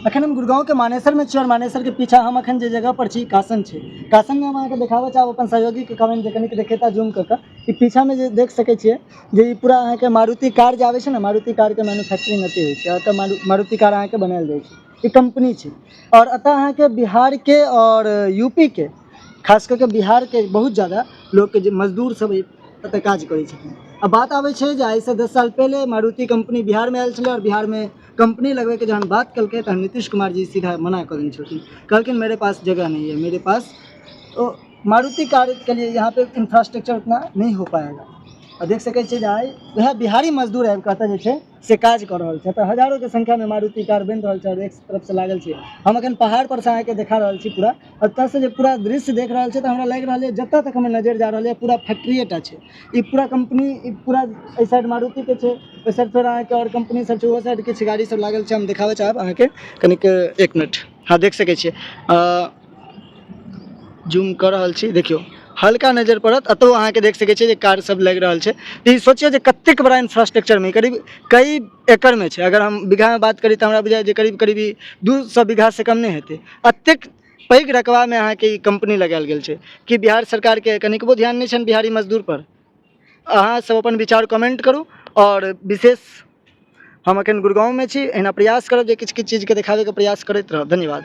अखन हम गुड़गाँवके मानेसरमे छी आओर मानेसरके पीछा हम अखन जे जगह पर छी कासन छै। कासनमे हम अहाँके देखाबऽ चाहब अपन सहयोगीके कहबनि जे कनिक देखेता जूम कऽ कऽ। ई पीछामे जे देख सकै छियै जे ई पूरा अहाँके मारुति कार जे आबै छै ने, मारुति कारके मैन्युफैक्चरिंग एतय होइ छै। एतऽ मारुति कार अहाँके बनायल जाइ छै। ई कम्पनी छै आओर एतऽ अहाँके बिहारके आओर यूपीके, खास कऽ के बिहारके बहुत जादा लोकके जे मजदूर सब एतऽ काज करै छथिन। आ बात आबै छै जे आइसँ 10 साल पहिले मारुति कम्पनी बिहारमे आयल छलै आओर बिहारमे कम्पनी लगबैके जहन बात केलकै तहन नीतीश कुमार जी सीधा मना कऽ देने छलखिन। कहलखिन मेरे पास जगह नहीं है, मेरे पास तो मारुति कार के लिए यहाँ पे इंफ्रास्ट्रक्चर उतना नहीं हो पाएगा। आ देख सकै छियै जे आइ वएह बिहारी मजदूर आबि कऽ एतऽ जे छै से काज कऽ रहल छै। एतऽ हजारोके संख्यामे मारुति कार बनि रहल छै आओर एक तरफसँ लागल छै। हम अखन पहाड़ पर से अहाँके देखा रहल छी पूरा। एतऽसँ जे पूरा दृश्य देख रहल छै तऽ हमरा लागि रहल यऽ जतऽ तक हमर नजरि जा रहल यऽ पूरा फैक्ट्रिए टा छै। ई पूरा कम्पनी, ई पूरा एहि साइड मारुतिके छै, ओहि साइड फेर अहाँके आओर कम्पनी सब छै, ओहो साइड किछु गाड़ी सब लागल छै। हम देखाबऽ चाहब अहाँके कनिक एक मिनट। हँ, देख सकै छियै, जूम कऽ रहल छी, देखियौ हल्का नजर पड़त। एतौ अहाँके देख सकै छियै जे कार सब लागि रहल छै। तऽ ई सोचियौ जे कतेक बड़ा इंफ्रास्ट्रक्चरमे करीब कई एकड़मे छै। अगर हम बीघामे बात करी तऽ हमरा बुझाइए जे करीब करीब ई 200 बीघासँ कम नहि हेतै। एतेक पैघ रकबामे अहाँके ई कम्पनी लगायल गेल छै कि बिहार सरकारके कनिकबो ध्यान नहि छनि बिहारी मजदूर पर? अहाँ सब अपन विचार कमेंट करू। आओर विशेष हम अखन गुड़गाँवमे छी, एहिना प्रयास करब जे किछु किछु चीजके देखाबैके प्रयास करैत रहब। धन्यवाद।